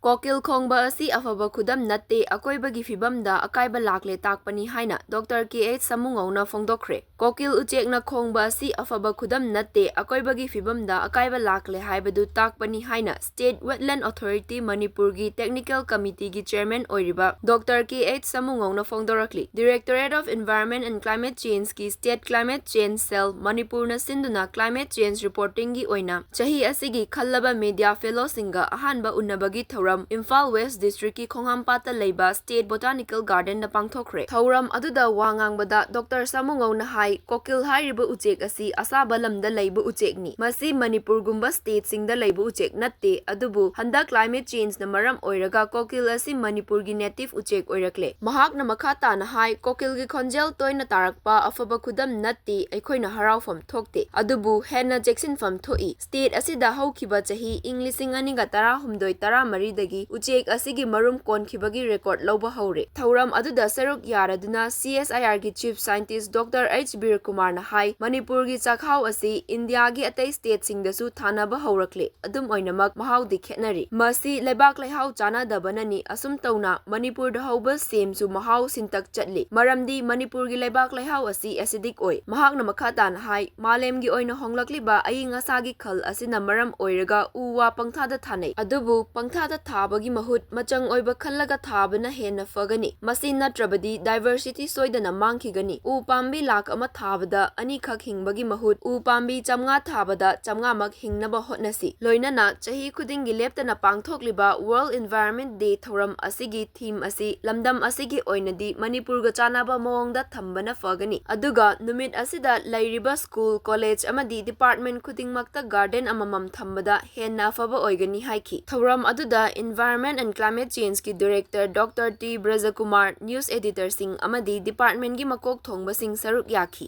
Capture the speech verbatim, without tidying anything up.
ꯀꯣꯀꯤꯜ ꯈꯣꯡꯕ ꯑꯁꯤ ꯑꯐꯕ ꯈꯨꯗꯝ ꯅꯠꯇꯦ, ꯑꯀꯣꯏꯕꯒꯤ ꯐꯤꯕꯝꯗ ꯑꯀꯥꯏꯕ ꯂꯥꯛꯂꯦ ꯇꯥꯛꯄꯅꯤ ꯍꯥꯏꯅ ꯗꯣꯛꯇꯔ ꯀꯦ ꯑꯩꯆ ꯁꯥꯃꯨꯉꯧꯅ ꯐꯣꯡꯗꯣꯛꯈ꯭ꯔꯦ꯫ ꯀꯣꯀꯤꯜ ꯎꯆꯦꯛꯅ ꯈꯣꯡꯕ ꯑꯁꯤ ꯑꯐꯕ ꯈꯨꯗꯝ ꯅꯠꯇꯦ, ꯑꯀꯣꯏꯕꯒꯤ ꯐꯤꯕꯝꯗ ꯑꯀꯥꯏꯕ ꯂꯥꯛꯂꯦ ꯍꯥꯏꯕꯗꯨ ꯇꯥꯛꯄꯅꯤ ꯍꯥꯏꯅ State Wetland Authority ꯃꯅꯤꯄꯨꯔꯒꯤ Technical Committeeꯒꯤ Chairman ꯑꯣꯏꯔꯤꯕ ꯗꯣꯛꯇꯔ ꯀꯦ ꯑꯩꯆ ꯁꯥꯃꯨꯉꯧꯅ ꯐꯣꯡꯗꯣꯔꯛꯂꯤ꯫ Directorate of Environment and Climate Changeꯀꯤ State Climate Change Cell ꯃꯅꯤꯄꯨꯔꯅ ꯁꯤꯟꯗꯨꯅ climate change reportingꯒꯤ ꯑꯣꯏꯅ ꯆꯍꯤ ꯑꯁꯤꯒꯤ ꯈꯜꯂꯕ media fellowꯁꯤꯡꯒ ꯑꯍꯥꯟꯕ ꯎꯅꯕꯒꯤ ꯊꯧꯔꯝ ꯏꯝꯐꯥꯜ West Districtꯀꯤ ꯈꯣꯡꯍꯥꯝꯄꯥꯠꯇ ꯂꯩꯕ State Botanical Gardenꯗ ꯄꯥꯡꯊꯣꯛꯈ꯭ꯔꯦ꯫ ꯊꯧꯔꯝ ꯑꯗꯨꯗ ꯋꯥ ꯉꯥꯡꯕꯗ ꯗꯣꯛꯇꯔ ꯁꯥꯃꯨꯉꯧꯅ ꯍꯥꯏ, ꯀꯣꯀꯤꯜ ꯍꯥꯏꯔꯤꯕ ꯎꯆꯦꯛ ꯑꯁꯤ ꯑꯁꯥꯕ ꯂꯝꯗ ꯂꯩꯕ ꯎꯆꯦꯛꯅꯤ꯫ ꯃꯁꯤ ꯃꯅꯤꯄꯨꯔꯒꯨꯝꯕ stateꯁꯤꯡꯗ ꯂꯩꯕ ꯎꯆꯦꯛ ꯅꯠꯇꯦ, ꯑꯗꯨꯕꯨ ꯍꯟꯗꯛ climate changeꯅ ꯃꯔꯝ ꯑꯣꯏꯔꯒ ꯀꯣꯀꯤꯜ ꯑꯁꯤ ꯃꯅꯤꯄꯨꯔꯒꯤ native ꯎꯆꯦꯛ ꯑꯣꯏꯔꯛꯂꯦ꯫ ꯃꯍꯥꯛꯅ ꯃꯈꯥ ꯇꯥꯅ ꯍꯥꯏ, ꯀꯣꯀꯤꯜꯒꯤ ꯈꯣꯟꯖꯦꯜ ꯇꯣꯏꯅ ꯇꯥꯔꯛꯄ ꯑꯐꯕ ꯈꯨꯗꯝ ꯅꯠꯇꯦ, ꯑꯩꯈꯣꯏꯅ ꯍꯔꯥꯎꯐꯝ ꯊꯣꯛꯇꯦ, ꯑꯗꯨꯕꯨ ꯍꯦꯟꯅ ꯆꯦꯛꯁꯤꯟꯐꯝ ꯊꯣꯛꯏ꯫ State ꯑꯁꯤꯗ ꯍꯧꯈꯤꯕ ꯆꯍꯤ ꯏꯪ ꯂꯤꯁꯤꯡ ꯑꯅꯤꯒ ꯇꯔꯥꯍꯨꯝꯗꯣꯏ ꯇꯔꯥꯃꯔꯤꯗꯒꯤ ꯎꯆꯦꯛ ꯑꯁꯤꯒꯤ ꯃꯔꯨꯝ ꯀꯣꯟꯈꯤꯕꯒꯤ record ꯂꯧꯕ ꯍꯧꯔꯦ꯫ ꯊꯧꯔꯝ ꯑꯗꯨꯗ ꯁꯔꯨꯛ ꯌꯥꯔꯗꯨꯅ CSIRꯒꯤ Chief Scientist ꯗꯣꯛꯇꯔ ꯑꯩꯆ ꯕꯤꯔꯀꯨꯃꯥꯔꯅ ꯍꯥꯏ, ꯃꯅꯤꯄꯨꯔꯒꯤ ꯆꯥꯛꯍꯥꯎ ꯑꯁꯤ ꯏꯟꯗꯤꯌꯥꯒꯤ ꯑꯇꯩ stateꯁꯤꯡꯗꯁꯨ ꯊꯥꯅꯕ ꯍꯧꯔꯛꯂꯦ꯫ ꯑꯗꯨꯝ ꯑꯣꯏꯅꯃꯛ, ꯃꯍꯥꯎꯗꯤ ꯈꯦꯠꯅꯔꯤ꯫ ꯃꯁꯤ ꯂꯩꯕꯥꯛ ꯂꯩꯍꯥꯎ ꯆꯥꯟꯅꯗꯕꯅꯅꯤ꯫ ꯑꯁꯨꯝ ꯇꯧꯅ ꯃꯅꯤꯄꯨꯔꯗ ꯍꯧꯕ ꯁꯦꯝꯁꯨ ꯃꯍꯥꯎ ꯁꯤꯟꯇꯛ ꯆꯠꯂꯤ, ꯃꯔꯝꯗꯤ ꯃꯅꯤꯄꯨꯔꯒꯤ ꯂꯩꯕꯥꯛ ꯂꯩꯍꯥꯎ ꯑꯁꯤ acidic ꯑꯣꯏ꯫ ꯃꯍꯥꯛꯅ ꯃꯈꯥ ꯇꯥꯅ ꯍꯥꯏ, ꯃꯥꯂꯦꯝꯒꯤ ꯑꯣꯏꯅ ꯍꯣꯡꯂꯛꯂꯤꯕ ꯑꯏꯪ ꯑꯁꯥꯒꯤ ꯈꯜ ꯑꯁꯤꯅ ꯃꯔꯝ ꯑꯣꯏꯔꯒ ꯎ ꯋꯥ ꯄꯪꯊꯥꯗ ꯊꯥꯅꯩ꯫ ꯑꯗꯨꯕꯨ ꯄꯪꯊꯥꯗ ꯊꯥꯕꯒꯤ ꯃꯍꯨꯠ ꯃꯆꯪ ꯑꯣꯏꯕ ꯈꯜꯂꯒ ꯊꯥꯕꯅ ꯍꯦꯟꯅ ꯐꯒꯅꯤ꯫ ꯃꯁꯤ ꯅꯠꯇ꯭ꯔꯕꯗꯤ diversity ꯁꯣꯏꯗꯅ ꯃꯥꯡꯈꯤꯒꯅꯤ꯫ ꯎ ꯄꯥꯝꯕꯤ ꯂꯥꯈ ꯑꯃ ꯊꯥꯕꯗ ꯑꯅꯤꯈꯛ ꯍꯤꯡꯕꯒꯤ ꯃꯍꯨꯠ ꯎ ꯄꯥꯝꯕꯤ ꯆꯥꯝꯃꯉꯥ ꯊꯥꯕꯗ ꯆꯥꯝꯃꯉꯥꯃꯛ ꯍꯤꯡꯅꯕ ꯍꯣꯠꯅꯁꯤ꯫ ꯂꯣꯏꯅꯅ ꯆꯍꯤ ꯈꯨꯗꯤꯡꯒꯤ ꯂꯦꯞꯇꯅ ꯄꯥꯡꯊꯣꯛꯂꯤꯕ World Environment Day ꯊꯧꯔꯝ ꯑꯁꯤꯒꯤ theme ꯑꯁꯤ ꯂꯝꯗꯝ ꯑꯁꯤꯒꯤ ꯑꯣꯏꯅꯗꯤ ꯃꯅꯤꯄꯨꯔꯒ ꯆꯥꯟꯅꯕ ꯃꯑꯣꯡꯗ ꯊꯝꯕꯅ ꯐꯒꯅꯤ꯫ ꯑꯗꯨꯒ ꯅꯨꯃꯤꯠ ꯑꯁꯤꯗ ꯂꯩꯔꯤꯕ school, college ꯑꯃꯗꯤ department ꯈꯨꯗꯤꯡꯃꯛꯇ garden ꯑꯃꯃꯝ ꯊꯝꯕꯗ ꯍꯦꯟꯅ ꯑꯐꯕ ꯑꯣꯏꯒꯅꯤ ꯍꯥꯏꯈꯤ꯫ ꯊꯧꯔꯝ ꯑꯗꯨꯗ Environment and Climate Changeꯀꯤ Director doctor T Brajkumar, news editorꯁꯤꯡ ꯑꯃꯗꯤ departmentꯀꯤ ꯃꯀꯣꯛ ꯊꯣꯡꯕꯁꯤꯡ ꯁꯔꯨꯛ ꯌꯥꯈꯤ꯫